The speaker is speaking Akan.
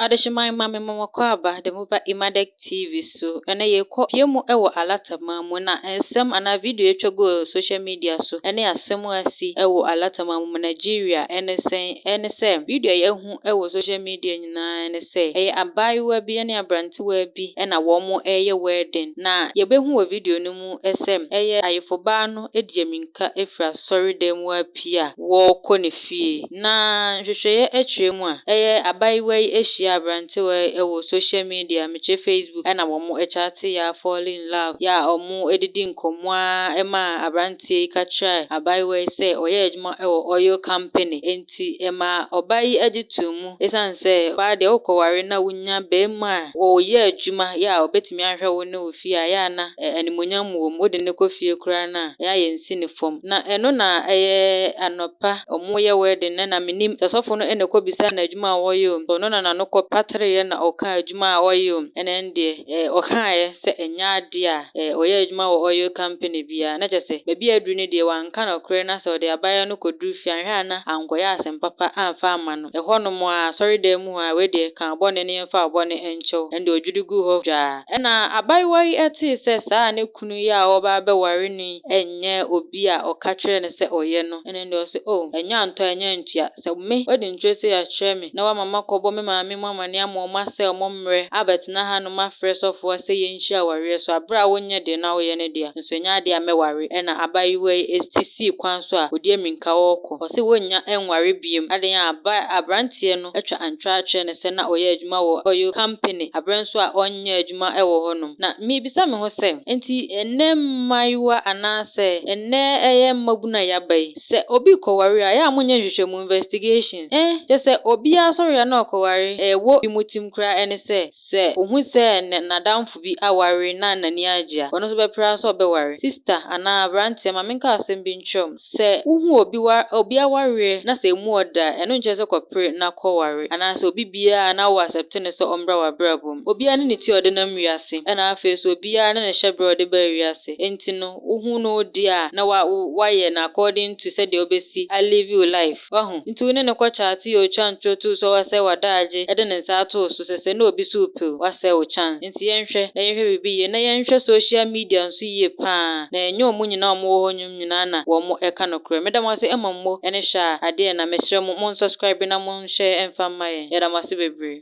Adehyeman ma me ma makɔ aba de mo ba Imadek TV so. Ɛnɛ yɛkɔ pie mu wɔ Alataman mu na nsɛm anaa video atwa gu social media so ɛne asɛm a asi wɔ Alataman mu Nigeria ɛne sɛn ɛne sɛ video a yɛahu wɔ social media nyinaa ne sɛ ɛyɛ abaayewa bi ne aberantewa bi na wɔn reyɛ wedding na yɛbɛhu wɔ video no mu sɛ ɛyɛ ayefobaa no de aminka firi asɔredan mu apue a wɔrekɔ ne fie. Na nhwehwɛeɛ akyerɛ mu a, ɛyɛ abaayewa yi ahyia aberantewa yi wɔ social media, mekyerɛ Facebook, ɛna wɔn kyate yɛ a fall in love, yɛ a wɔdidi nkɔmmɔ ara maa aberanteɛ yi ka kyerɛɛ abaayewa yi sɛ ɔyɛ adwuma wɔ oil company. Enti ɛmaa ɔbaa yi gye too mu ɛsiane sɛ ɔbaa deɛ wokɔware na wonya barima a ɔyɛ adwuma yɛ a ɔbɛtumi ahwɛ wo ne wo fie a ɛyɛ a na animuonyam wɔ mu. Wode no kɔ fie koraa no a, ɛyɛ a yɛnsi ne fam. Na ɛno na ɛyɛ anɔpa ɔmo wedding no na menim sɛ sɔfo no ɛna ɛkɔbisa no adwuma a wɔyɛ o. Ɔno na n'ano kɔ patereeɛ na ɔkaa adwuma a ɔyɛ o. Ɛna ɛno deɛ ɔkaeɛ sɛ ɛnyɛ adeɛ a ɔyɛ adwuma wɔ oil company biara. Na kyerɛ sɛ baabi a aduru no deɛ wanka nokorɛ na sɛ ɔde abaayewa no kɔduru fie anhwɛ a na ankɔyɛ asɛm papa amfa amma no. Ɛhɔnom a asɔredan mu hɔ a wei deɛ ka bɔne ne yɛmfa bɔne nkyɛw. Ɛno deɛ ɔdwiri guu hɔ dwaa. Ɛna abaayewa yi tee sɛ saa ne kunu yi a ɔreba abɛware no yi ɛnyɛ obi a ɔka kyerɛɛ no sɛ ɔyɛ no. Ɛno deɛ ɔse oh ɛnyɛ antɔ ɛnyɛ antua. Sɛ me wode ntwerɛ sei akyerɛ me na woama makɔbɔ me maame mu amanneɛ ama ɔmo asɛe ɔmo mmerɛ abɛtena hanom afrɛ sɔfoɔ sɛ yɛnhyia awareɛ so aberɛ a wonyɛ deɛ na woyɛ no deɛ nso ɛnyɛ adeɛ a mɛware. Ɛna abaayewa yi ti sii kwan so a ɔdi amirika ɔrekɔ. Ɔse wonnya nware biom. Adan a aba aberanteɛ no atwa antwerɛ akyerɛ no sɛ na ɔyɛ adwuma wɔ oil company aberɛ nso a ɔnyɛ adwuma wɔ hɔnom. Na mebisa me ho sɛ nti ɛnnɛ mmaayewa anaasɛ ɛnnɛ ɛyɛ mmabunu a yɛaba yi sɛ obi kɔware a ɛyɛ a monyɛ nhwehwɛmu, investigation, kyerɛ sɛ obiara sɔre a na ɔkɔware. Ɛwɔ bi mu tim koraa ɛne sɛ ohu sɛ n'adamfo bi aware na n'ani agye a, ɔno nso bɛpere sɛ ɔbɛware. Sister anaa aberanteɛ, ma menka asɛm bi nkyerɛ wo. Sɛ wohu obi wa obi awareɛ na sɛ emu ɔda a, ɛno nkyerɛ sɛ kɔpere na kɔware anaasɛ obi biara na wo accept no sɛ ɔmmra w'abrabɔ mu. Obiara ne ne ti a ɔde nam wiase, ɛna afei so obiara ne ne hyɛberɛ a ɔde baa wiase. Enti no wohu no di a na wa wayɛ no according to sɛdeɛ wobɛsi a live your life. Wahu nti wo ne no kɔ chat yɛ otwa ntoro too so wasɛe w'adaagye ɛde ne nsa ato so sɛ na obi so pew wasɛe wo chance. Nti yɛnhwɛ na yɛnhwɛ biribi yie na yɛnhwɛ social media nso yie paa na ɛnyɛ ɔmo nyinaa a ɔmo wɔ hɔ nwom nyinaa na wɔn ɛka nokorɛ. Meda mo ase ɛma mo ɛne hwɛ a adeɛ na mesrɛ mo mon subscribe na mon share ɛmfa mma yɛn. Yɛda mo ase bebree.